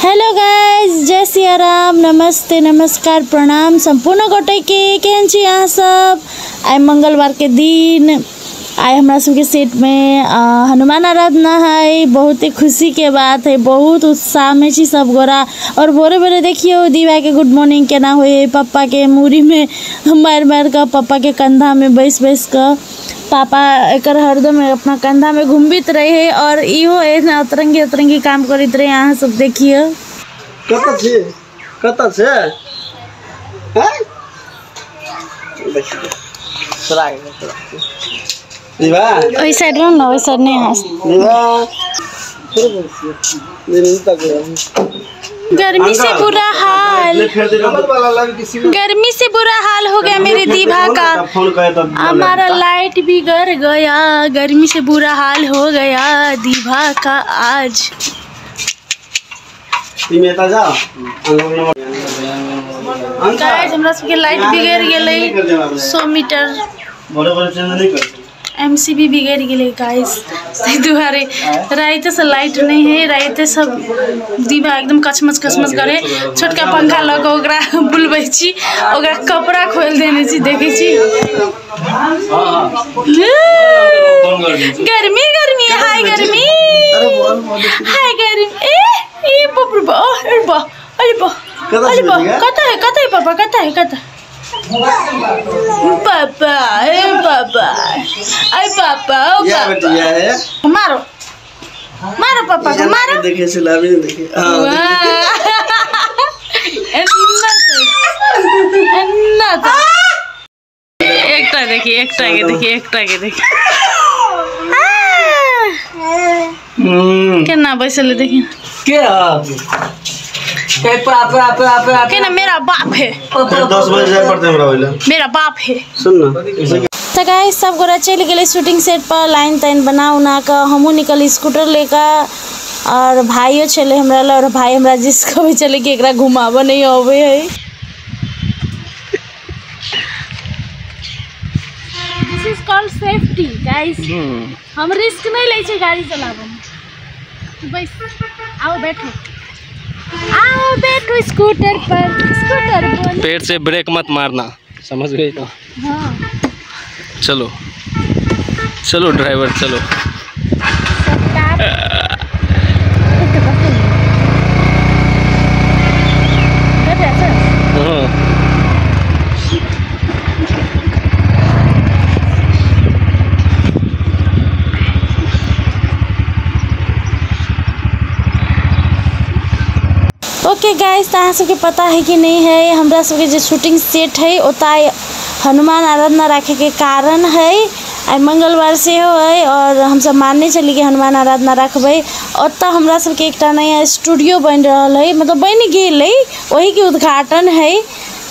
Hello guys, जय सिया राम। नमस्ते, नमस्कार, प्रणाम संपूर्ण गोटे के। केहन छी अहाँ सब? आइ मंगलवार के दिन आइ हमरा सबके सेट में हनुमान आराधना है। बहुत ही खुशी के बात है, बहुत उत्साह में छी सब गोरा। और भोरे भोरे देखियो दीवा के गुड मॉर्निंग केना होय, पप्पा के मूड़ी में मारि मारि कऽ, पप्पा के कंधा में बैस बैस कऽ, पापा एकर हरदम अपना कंधा में घुमबित रहे और इहो एना अतरंगी अतरंगी काम करैत रहे। अहाँ सब देखियो कतऽ छी, कतऽ छै हैं, देखियो दीवा ओहि साइड रह न, ओहि साइड नहीं हंस। दीवा गर्मी से बुरा हाल, गर्मी से बुरा हाल हो गया मेरे दीवा का। हमारा लाइट भी गर गया, गर्मी से बुरा हाल हो गया दीवा का आज। गाइस हमरा सबके लाइट बिगड़ गेलै, 100 मीटर एमसीबी बिगड़ गेलै गाइस। ताहि दुआरे राइते से लाइट नहीं है, राइते सब दीवा एकदम कचमच कचमच करे। छोटका पंखा लऽ कऽ ओकरा बुलबै छी, ओकरा कपड़ा खोलि देने छी। देखै छी गर्मी गर्मी, हाय गर्मी, हाय गर्मी। ए ए बाप रे बा, अरे बा, अरे बा, अरे बा, कतऽ है, कतऽ है पापा, कतऽ है, कतऽ पापा, ए पापा, अरे पापा, ओ पापा, मारो मारो पापा को, मारो। देखे से लाभी नहीं देखे। अन्ना तो एकटा देखिए, एकटा के देखिए, एकटा के देखिए केना बैसल देखिए। के के ना मेरा बाप है, 10 बजे जाए पड़ते हमरा ओइला, मेरा बाप है। सुन ना तो गाइस सब गोरा चलि गेलै शूटिंग सेट पर, लाइन ताइन बना उना कऽ हमहूँ निकल स्कूटर लेकर और भाइयो छलै हमरा लग, और भाई हमरा जिस कहबै छलै कि एकरा घुमाबऽ नहीं अबै है। This is called safety guys. हम रिस्क नहीं लै छी गाड़ी चलाबऽ में। बस आओ बैठो, आओ बैठो स्कूटर पर, स्कूटर पर पेड़ से ब्रेक मत मारना, समझ गई ना? हाँ चलो चलो ड्राइवर चलो। ओके गाइस, तो अहाँ सबके पता है कि नहीं है, हमरा सबके जे शूटिंग सेट है ओतऽ हनुमान आराधना राखे के कारण है। आइ मंगलवार सेहो है और हमसब मानने छली कि हनुमान आराधना रखबै। ओतऽ हमरा सबके एकटा नया स्टूडियो बनि रहल है, मतलब बनि गेल है, ओहिके उद्घाटन है।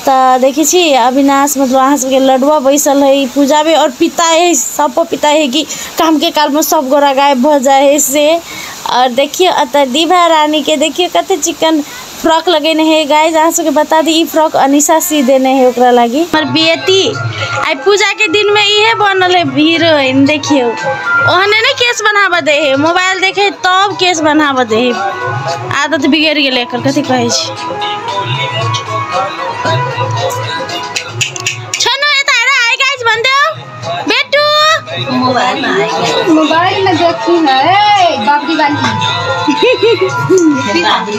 तऽ देखै छी अविनाश मतलब अहाँ सबके लडुआ बैसल है पूजा में और पिता है, सब पर पिता है कि काम के काल में सब गोरा गायब भऽ जाइ है से। और देखियो अतः दीवा रानी के देखियो कते चिकन फ्रॉक लगेने है। गाइस अहाँ सबके बता दी ई फ्रॉक अनिशा सी देने है ओकरा लागी। हमर बेटी आइ पूजा के दिन में इहे बनल है हीरोइन। देखियो ओहने ने केस बनाबऽ दे है, मोबाइल देखे तब केस बनाबऽ दे है। आदत बिगड़ गेलै एकर, कथी कहै छी। छोनू एतऽ आइ हाय गाइस बन दे बेटू। मोबाइल में देखी है बाबरी वाली,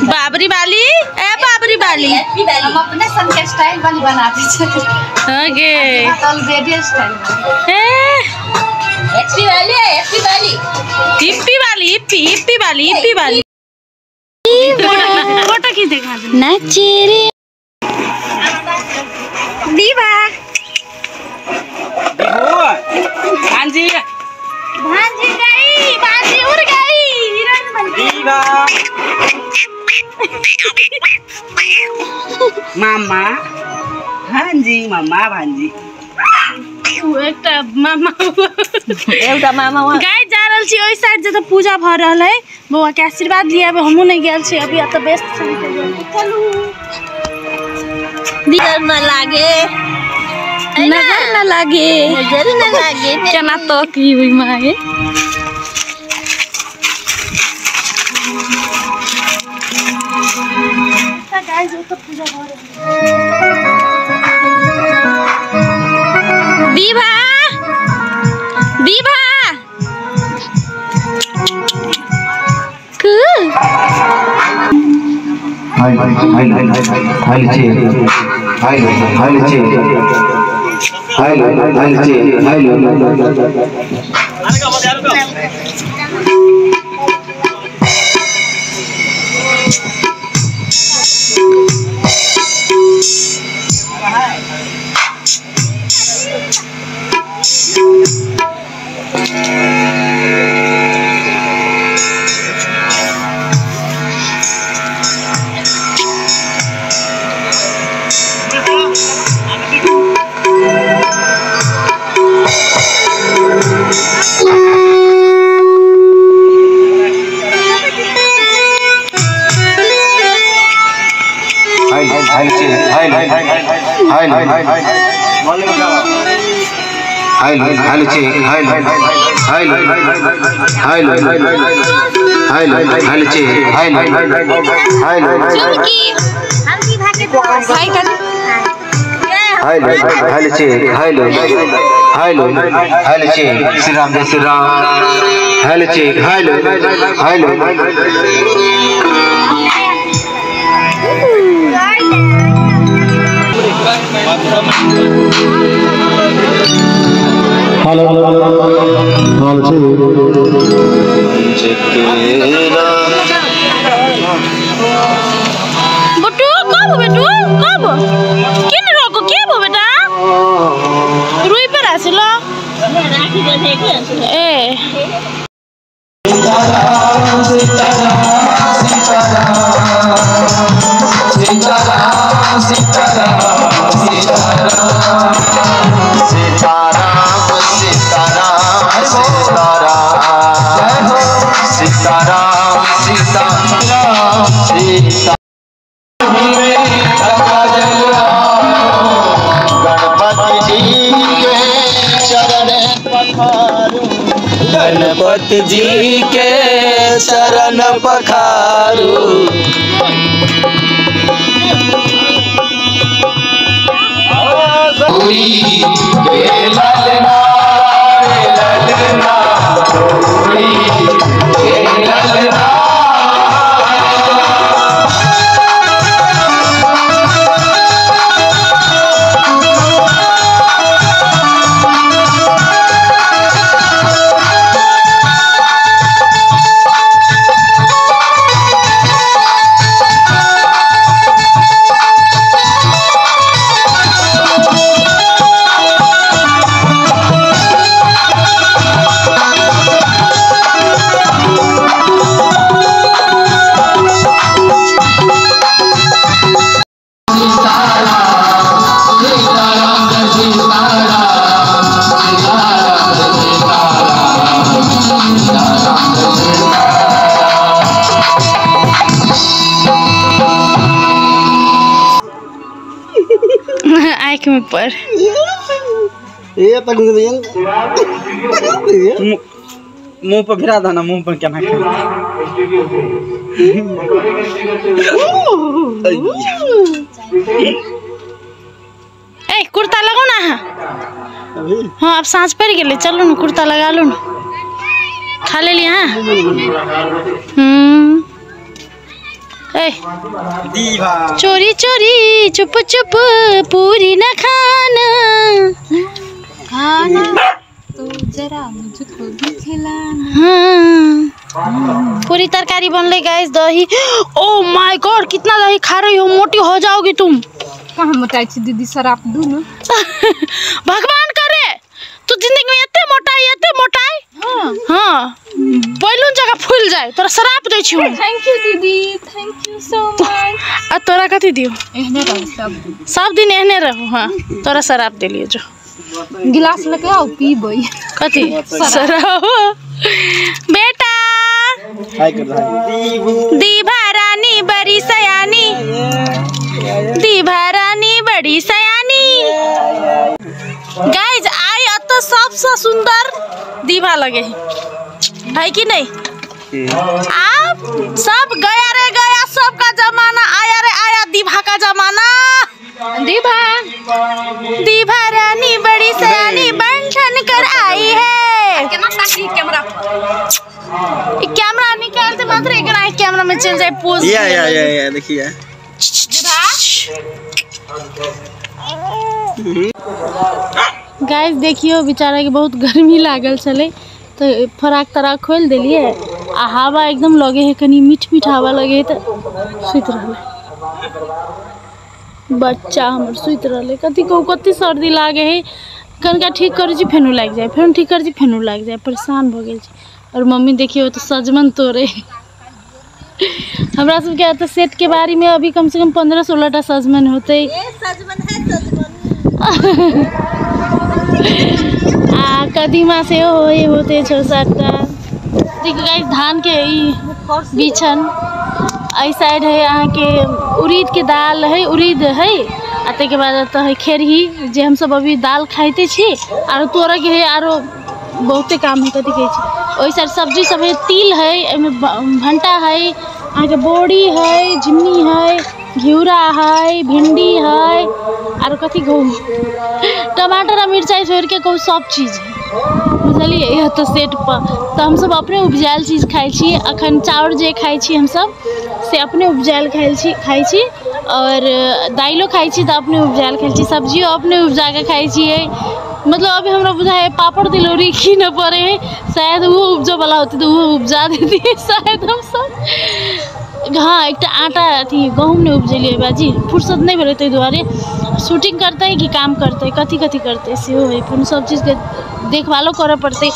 बाबरी वाली, ए बाबरी वाली हम अपने सन के स्टाइल वाली बनाते छे। ओके ऑलरेडी स्टाइल ए एचपी वाली, एचपी वाली, हिप्पी वाली, हिप्पी हिप्पी वाली, हिप्पी वाली। फोटो खींच देखा नाचे रे दीवा। भांजी, भांजी गई, भांजी उड़ गई, हीरोइन बन गई। दीवा मामा, भांजी मामा, भांजी एकटा मामा, एउटा मामा। गाइस जा रहल छी ओहि साइड जतऽ पूजा भऽ रहल है, बौआ के आशीर्वाद लियाबे हमहूँ नहीं गेल छी अभी, एतऽ व्यस्त छी। चलू नजर न लागे, नजर न लागे, नजर न लागे। केना तकी ओहि मागे। गाइस ओ तो पूजा भ रहल। दीभा दीभा कु हाय हाय हाय चे हाय हाय चे हाय हाय चे हाय। श्री राम जय श्री राम। हेलो बटू कब बेटू कब किन रोको के भो बेटा रुई पर आसिल ए गणपति जी के चरण पखारू। आँख में पर ये तक मुंह पर भिरा था ना, मुंह पर क्या ना ए कुर्ता लगाओ ना। हाँ अब सांझ पड़ गए, चलो ना कुर्ता लगा लो ना, खा ले लिया। ए चोरी चोरी चुप चुप पूरी न खाना खाना तो जरा मुझको भी खिलाना। हाँ पूरी तरकारी बनले गाइस, दही। ओ my God कितना दही खा रही हो, मोटी हो जाओगी तुम। कहाँ मोटाई छी दीदी, शराब दू ना। भगवान करे तू जिंदगी में एते मोटाई एते मोटाई। हाँ हाँ बैलून जगह फूल जाए, तोरा शराब दै छी। Thank you दीदी, thank you so much. आ तोरा कथी दियो? एहने रहो सब, सब दिन एहने रहो। हाँ तोरा शराब देलियो, जो गिलास लेके आओ पीबै। कथी शराब? बेटा दीभा रानी बड़ी सयानी, दीभा रानी बड़ी सयानी। गाइस I अत सबसे सुंदर दीभा लगे है कि नहीं? आप सब गया रे गया, सबका जमाना आया रे आया दीभा। चल जाए पोज। या या या या देखिए गाइस देखियो बेचारा के बहुत गर्मी लागल छलै तो फराक तराक खोल देलिए आ हवा एकदम लगे है, कनी मीठ मीठ हवा लगे है तो सुति रहलै बच्चा हमर, सुति रहलै। कथी कहू कते सर्दी लागे है, कनका ठीक करै छी फेनो लागि जाए, फेनो ठीक करै छी फेनो लागि जाए, परेशान भऽ गेल छी। और मम्मी देखियो तो सजमन तोड़े। हमरा सबके तऽ सेट के बारी में अभी कम से कम 15-16 टा सजमन होते। आ कदीमा सेहो होते 6-7 टा। देखियौ गाइस धान के ई बिछन एहि साइड है अहाँके उड़ीद के दाल है, उड़ीद है आ ताहिके बाद एतऽ है खेरही जे हमसब अभी दाल खाइते छी। आरो तोड़े के है, आरो बहुते काम है। कथी कहै छै ओहि साइड सब्जी सब है, तिल है, एहिमे भंटा है, अहाँके बोरी है, झिमनी है, घिउरा है, भिंडी है, आरो कथी कहू टमाटर आ मिरचाइ छोड़ि के कहू सब चीज है, बुझलियै। यह तऽ सेट पर तऽ हमसब अपने उपजायल चीज खाइ छी। अखन चाउर जे खाइ छी हमसब से अपने उपजायल खाइ छी और दाइलो खाइ छी तऽ अपने उपजायल खाइ छी, सब्जियो अपने उपजा के खाइ छियै। मतलब अभी हमरा बुझाइ है पापड़ तिलौरी कीनऽ पड़े है, शायद वो उपजऽ वाला होतै तऽ ओहो उपजा देतियै शायद हमसब। हाँ एकटा आटा अथी गहूँम नहि उपजेलियै बाजी, फुर्सत नहि भेलै ताहि दुआरे। शूटिंग करतै कि काम करतै, कथी कथी करतै सेहो है, फेर सब चीजके देखभालो करऽ पड़तै।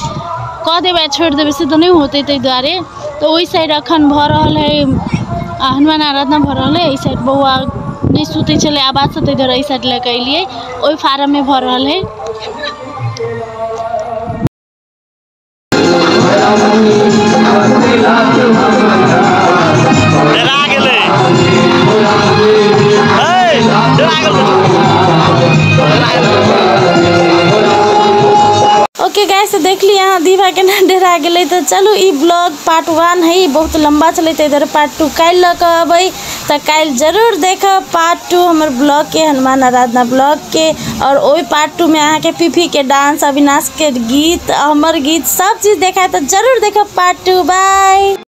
कऽ देबै आ छोड़ि देबै से तऽ नहि होतै, ताहि दुआरे। तऽ ओहि साइड अखन भऽ रहल है हनुमान आराधना भऽ रहल है। एहि साइड बौआ नहि सुतै छलै आवाजसँ, ताहि दुआरे एहि साइड लऽ कऽ एलियै, ओहि फार्ममे भऽ रहल है। ओके गाइस देख ली यहाँ दीवा केना डरा गेलै। तो चलू ई ब्लॉग पार्ट 1 है, बहुत लंबा चले तो इधर पार्ट 2 काल्हि लऽ कऽ अबै, तऽ काल्हि जरूर देखब पार्ट 2 हमर ब्लॉग के, हनुमान आराधना ब्लॉग के। और ओहि पार्ट 2 में अहाँके फीफी के डांस, अविनाश के गीत, हमर गीत सब चीज देखाय, तऽ जरूर देखब पार्ट 2। बाय।